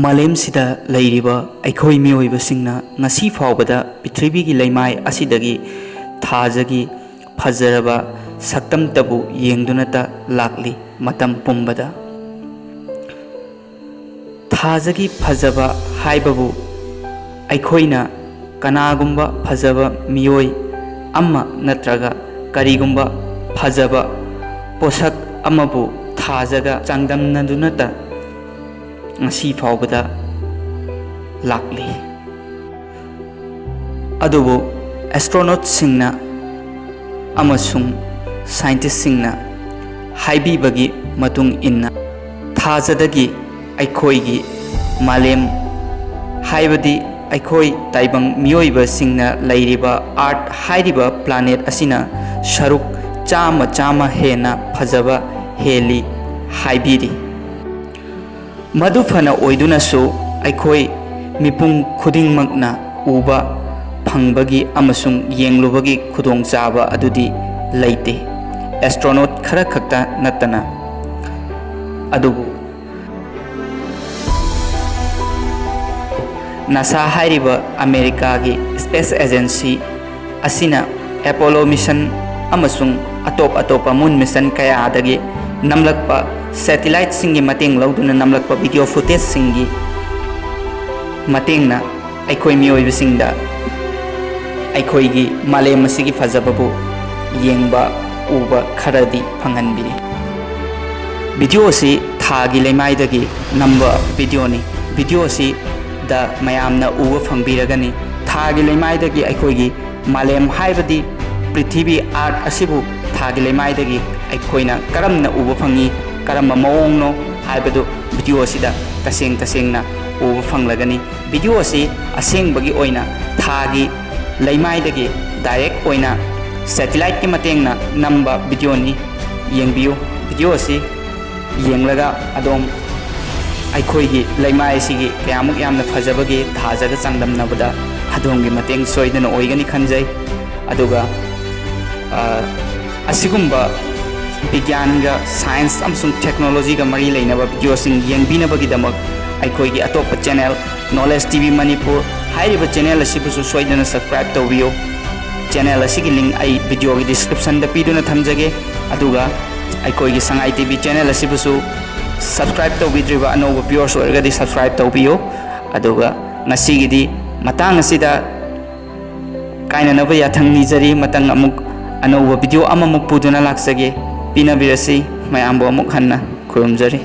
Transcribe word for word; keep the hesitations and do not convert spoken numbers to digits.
ꯃꯥꯂꯦꯝꯁꯤꯗ ꯂꯩꯔꯤꯕ ꯑꯩꯈꯣꯏ ꯃꯤꯑꯣꯏꯕꯁꯤꯡꯅ ꯉꯁꯤ ꯐꯥꯎꯕꯗ ꯄ꯭ꯔꯤꯊꯤꯕꯤꯒꯤ ꯂꯩꯃꯥꯏ ꯑꯁꯤꯗꯒꯤ ꯊꯥꯖꯒꯤ ꯐꯖꯔꯕ ꯁꯛꯇꯝꯇꯕꯨ ꯌꯦꯡꯗꯨꯅꯇ ꯂꯥꯛꯂꯤ꯫ ꯃꯇꯝ ꯄꯨꯝꯕꯗ ꯊꯥꯖꯒꯤ ꯐꯖꯕ ꯍꯥꯏꯕꯕꯨ ꯑꯩꯈꯣꯏꯅ ꯀꯅꯥꯒꯨꯝꯕ ꯐꯖꯕ ꯃꯤꯑꯣꯏ ꯑꯃ ꯅꯠꯇ꯭ꯔꯒ ꯀꯔꯤꯒꯨꯝꯕ ꯐꯖꯕ ꯄꯣꯠꯁꯛ ꯑꯃꯕꯨ ꯊꯥꯖꯒ ꯆꯥꯡꯗꯝꯅꯗꯨꯅꯇ ꯉꯁꯤ ꯐꯥꯎꯕꯗ ꯂꯥꯛꯂꯤ꯫ ꯑꯗꯨꯕꯨ ꯑꯦꯁꯇ꯭ꯔꯣꯅꯣꯠꯁꯤꯡꯅ ꯑꯃꯁꯨꯡ ꯁꯥꯏꯟꯇꯤꯁꯁꯤꯡꯅ ꯍꯥꯏꯕꯤꯕꯒꯤ ꯃꯇꯨꯡ ꯏꯟꯅ, ꯊꯥꯖꯗꯒꯤ ꯑꯩꯈꯣꯏꯒꯤ ꯃꯥꯂꯦꯝ, ꯍꯥꯏꯕꯗꯤ ꯑꯩꯈꯣꯏ ꯇꯥꯏꯕꯪ ꯃꯤꯑꯣꯏꯕꯁꯤꯡꯅ ꯂꯩꯔꯤꯕ ꯑꯥꯔꯠ ꯍꯥꯏꯔꯤꯕ ꯄ꯭ꯂꯥꯅꯦꯠ ꯑꯁꯤꯅ ꯁꯔꯨꯛ ꯆꯥꯝꯃ, ꯆꯥꯝꯃ ꯍꯦꯟꯅ ꯐꯖꯕ ꯍꯦꯜꯂꯤ ꯍꯥꯏꯕꯤꯔꯤ꯫ ꯃꯗꯨ ꯐꯅ ꯑꯣꯏꯗꯨꯅꯁꯨ, ꯑꯩꯈꯣꯏ ꯃꯤꯄꯨꯝ ꯈꯨꯗꯤꯡꯃꯛꯅ ꯎꯕ ꯐꯪꯕꯒꯤ ꯑꯃꯁꯨꯡ ꯌꯦꯡꯂꯨꯕꯒꯤ ꯈꯨꯗꯣꯡꯆꯥꯕ ꯑꯗꯨꯗꯤ ꯂꯩꯇꯦ, ꯑꯦꯁꯇ꯭ꯔꯣꯅꯣꯠ ꯈꯔ ꯈꯛꯇ ꯅꯠꯇꯅ꯫ ꯑꯗꯨꯕꯨ ꯅꯥꯁꯥ ꯍꯥꯏꯔꯤꯕ ꯑꯃꯦꯔꯤꯀꯥꯒꯤ ꯁ꯭ꯄꯦꯁ ꯑꯦꯖꯦꯟꯁꯤ ꯑꯁꯤꯅ ꯑꯦꯄꯣꯂꯣ ꯃꯤꯁꯟ ꯑꯃꯁꯨꯡ ꯑꯇꯣꯞ ꯑꯇꯣꯞꯄ ꯃꯨꯟ ꯃꯤꯁꯟ ꯀꯌꯥꯗꯒꯤ ꯅꯝꯂꯛꯄ ꯁꯦꯇꯤꯂꯥꯏꯠꯁꯤꯡꯒꯤ ꯃꯇꯦꯡ ꯂꯧꯗꯨꯅ ꯅꯝꯂꯛꯄ ꯚꯤꯗꯤꯑꯣ ꯐꯨꯇꯦꯖꯁꯤꯡꯒꯤ ꯃꯇꯦꯡꯅ ꯑꯩꯈꯣꯏ ꯃꯤꯑꯣꯏꯕꯁꯤꯡꯗ ꯑꯩꯈꯣꯏꯒꯤ ꯃꯥꯂꯦꯝ ꯑꯁꯤꯒꯤ ꯐꯖꯕꯕꯨ ꯌꯦꯡꯕ, ꯎꯕ ꯈꯔꯗꯤ ꯐꯪꯍꯟꯕꯤꯔꯤ꯫ ꯚꯤꯗꯤꯑꯣ ꯑꯁꯤ ꯊꯥꯒꯤ ꯂꯩꯃꯥꯏꯗꯒꯤ ꯅꯝꯕ ꯚꯤꯗꯤꯑꯣꯅꯤ꯫ ꯚꯤꯗꯤꯑꯣ ꯑꯁꯤꯗ ꯃꯌꯥꯝꯅ ꯎꯕ ꯐꯪꯕꯤꯔꯒꯅꯤ꯫ ꯊꯥꯒꯤ ꯂꯩꯃꯥꯏꯗꯒꯤ ꯑꯩꯈꯣꯏꯒꯤ ꯃꯥꯂꯦꯝ ꯍꯥꯏꯕꯗꯤ ꯄ꯭ꯔꯤꯊꯤꯕꯤ, ꯑꯥꯔꯠ ꯑꯁꯤꯕꯨ ꯊꯥꯒꯤ ꯂꯩꯃꯥꯏꯗꯒꯤ ꯑꯩꯈꯣꯏꯅ ꯀꯔꯝꯅ ꯎꯕ ꯐꯪꯉꯤ, ꯀꯔꯝꯕ ꯃꯑꯣꯡꯅꯣ ꯍꯥꯏꯕꯗꯨ ꯚꯤꯗꯤꯑꯣ ꯑꯁꯤꯗ ꯇꯁꯦꯡ ꯇꯁꯦꯡꯅ ꯎꯕ ꯐꯪꯂꯒꯅꯤ꯫ ꯚꯤꯗꯤꯑꯣ ꯑꯁꯤ ꯑꯁꯦꯡꯕꯒꯤ ꯑꯣꯏꯅ ꯊꯥꯒꯤ ꯂꯩꯃꯥꯏꯗꯒꯤ ꯗꯥꯏꯔꯦꯛ ꯑꯣꯏꯅ ꯁꯦꯇꯤꯂꯥꯏꯠꯀꯤ ꯃꯇꯦꯡꯅ ꯅꯝꯕ ꯚꯤꯗꯤꯑꯣꯅꯤ꯫ ꯌꯦꯡꯕꯤꯌꯨ꯫ ꯚꯤꯗꯤꯑꯣ ꯑꯁꯤ ꯌꯦꯡꯂꯒ ꯑꯗꯣꯝ ꯑꯩꯈꯣꯏꯒꯤ ꯂꯩꯃꯥꯏ ꯑꯁꯤꯒꯤ ꯀꯌꯥꯃꯨꯛ ꯌꯥꯝꯅ ꯐꯖꯕꯒꯦ ꯊꯥꯖꯒ ꯆꯥꯡꯗꯝꯅꯕꯗ ꯑꯗꯣꯝꯒꯤ ꯃꯇꯦꯡ ꯁꯣꯏꯗꯅ ꯑꯣꯏꯒꯅꯤ ꯈꯟꯖꯩ꯫ ꯑꯗꯨꯒ, ꯑ, ꯑꯁꯤꯒꯨꯝꯕ ꯕꯤꯒ꯭ꯌꯥꯟꯒ, ꯁꯥꯏꯟꯁ ꯑꯃꯁꯨꯡ ꯇꯦꯛꯅꯣꯂꯣꯖꯤꯒ ꯃꯔꯤ ꯂꯩꯅꯕ ꯚꯤꯗꯤꯑꯣꯁꯤꯡ ꯌꯦꯡꯕꯤꯅꯕꯒꯤꯗꯃꯛ ꯑꯩꯈꯣꯏꯒꯤ ꯑꯇꯣꯞꯄ channel Knowledge T V Manipur ꯍꯥꯏꯔꯤꯕ channel ꯑꯁꯤꯕꯨꯁꯨ ꯁꯣꯏꯗꯅ subscribe ꯇꯧꯕꯤꯌꯨ꯫ Channel ꯑꯁꯤꯒꯤ link ꯑꯩ video ꯒꯤ description ꯗ ꯄꯤꯗꯨꯅ ꯊꯝꯖꯒꯦ꯫ ꯑꯗꯨꯒ ꯑꯩꯈꯣꯏꯒꯤ ꯁꯉꯥꯏ T V channel ꯑꯁꯤꯕꯨꯁꯨ subscribe ꯇꯧꯕꯤꯗ꯭ꯔꯤꯕ ꯑꯅꯧꯕ viewers ꯑꯣꯏꯔꯒꯗꯤ subscribe ꯇꯧꯕꯤꯌꯨ꯫ ꯑꯗꯨꯒ ꯉꯁꯤꯒꯤꯗꯤ ꯃꯇꯥꯡ ꯑꯁꯤꯗ ꯀꯥꯏꯅꯅꯕ ꯌꯥꯊꯪ ꯅꯤꯖꯔꯤ꯫ ꯃꯊꯪ ꯑꯃꯨꯛ ꯑꯅꯧꯕ video ꯑꯃꯃꯨꯛ ꯄꯨꯗꯨꯅ ꯂꯥꯛꯆꯒꯦ꯫ ꯄꯤꯅꯕꯤꯔꯁꯤ꯫ ꯃꯌꯥꯝꯕꯨ ꯑꯃꯨꯛ ꯍꯟꯅ ꯈꯨꯔꯨꯝꯖꯔꯤ꯫